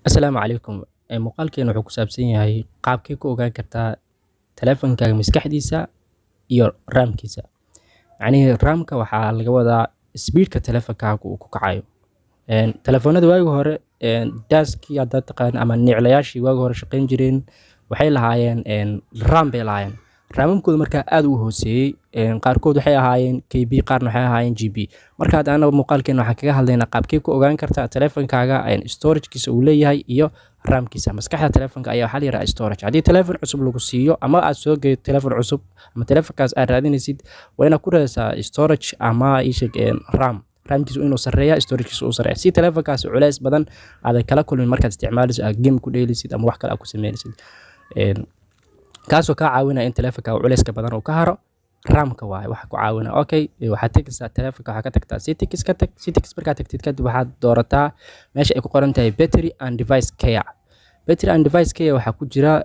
Asalaamu calaykum. Muuqaalkeena wuxuu ku saabsan yahay qaabkee ku ogaan kartaa taleefankaaga maskaxdiisa iyo RAM-kiisa. Macnihii RAM-ka waxaa laga wadaa speed-ka taleefankaaga uu ku kacayo. Taleefanada waagi hore, daaskii haddaad taqaan ama niclayaashii waagi hore shaqayn jireen, waxay lahaayeen RAM bay lahaayeen. RAM-amkooda markaa aad u hooseeyey. Qaarkood waxay ahaayeen KB, qaarna waxay ahaayeen GB. Marka hadda anaga muuqaalkeena waxaan kaga hadlaynaa qaabkee ku ogaan kartaa taleefankaaga storage-kiisa uu leeyahay iyo RAM-kiisa. Maskaxda taleefanka ayaa waxaa la yiraahdaa storage. Haddii taleefan cusub lagu siiyo ama aad soo geeyo taleefan cusub ama taleefankaas aad raadinaysid, waa inaad ku raadisaa storage ama ii sheeg RAM. RAM-kiisu inuu sarreeya, storage-kiisu uu sarreeya, si taleefankaasi culays badan aadan kala kulmin markaad isticmaalayso, aad game ku dheelisid ama wax kale aad ku sameynaysid. Kaasoo kaa caawinaya in taleefanka culayska badan uu ka haro. RAM-ka waaye waxa ku caawinaya. Okay, waxaad tegaysaa taleefanka, waxaa ka tagtaa settings ka tag. Settings markaad tagtid kadib, waxaad doorataa meesha ay ku qoran tahay battery and device care. Battery and device care waxaa ku jira,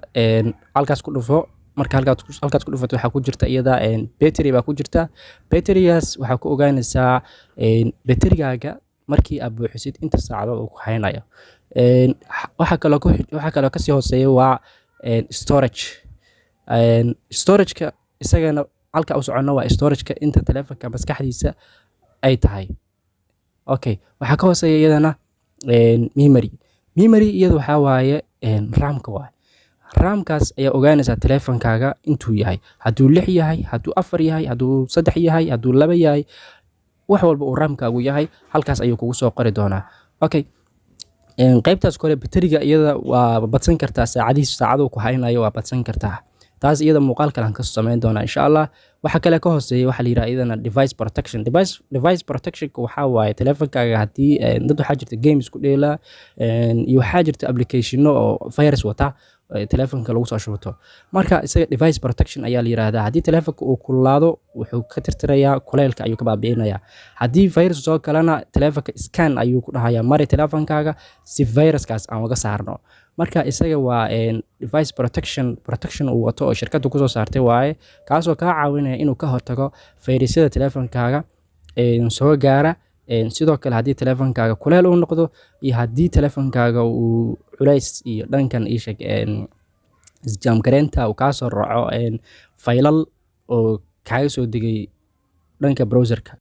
halkaas ku dhufo. Marka halkaas ku dhufato, waxaa ku jirta iyada battery baa ku jirta. Battery-gaas waxaa ku ogaanaysaa battery-gaaga markii aad buuxisid inta saacadood uu ku haynayo. Waxaa kaloo kasii hooseeya waa storage. Storage-ka isagana halka u soconno waa storage-ka inta taleefanka maskaxdiisa ay tahay. Okay, waxaa ka hooseeya iyadana memory. Memory iyada waxaa waaye RAM-ka waaye. RAM-kaas ayaa ogaanaysaa taleefankaaga intuu yahay. Hadduu 6 yahay, hadduu 4 yahay, hadduu 3 yahay, hadduu 2 yahay, wax walba uu RAM-kaagu yahay, halkaas ayuu kugu soo qori doonaa. Okay, qaybtaas kore battery-ga iyada waa badsan kartaa saacadihiisa, saacaduu ku haynayo waa badsan kartaa. Taas iyada muuqaal kale aan kasoo samayn doonaa, insha Allah. Waxa kale ka hooseeya waxaa la yidhaha iyadana device protection. Device protectionka waxaa waaye taleefankaaga haddii dad waxaa jirta games ku dheela iyo waxaa jirta applicationo oo virus wata taleefanka lagu soo shubato. Marka isaga device protection ayaa la yiraahdaa. Haddii taleefanka uu kululaado, wuxuu ka tirtirayaa kuleylka, ayuu ka baabi'inayaa. Haddii virus soo kalena, taleefanka scan ayuu ku dhahayaa, mari taleefankaaga si viruskaas aan uga saarno. Marka isaga waa device protection uu wato oo shirkaddu kusoo saartay waaye, kaasoo kaa caawinaya inuu ka hortago fayrasyada taleefankaaga soo gaara. Sidoo kale haddii taleefankaaga kuleyl uu noqdo iyo haddii taleefankaaga uu culays iyo dhankan ii sheeg isjaam gareynta uu kaa soo raaco faylal oo kaaga soo degay dhanka browserka.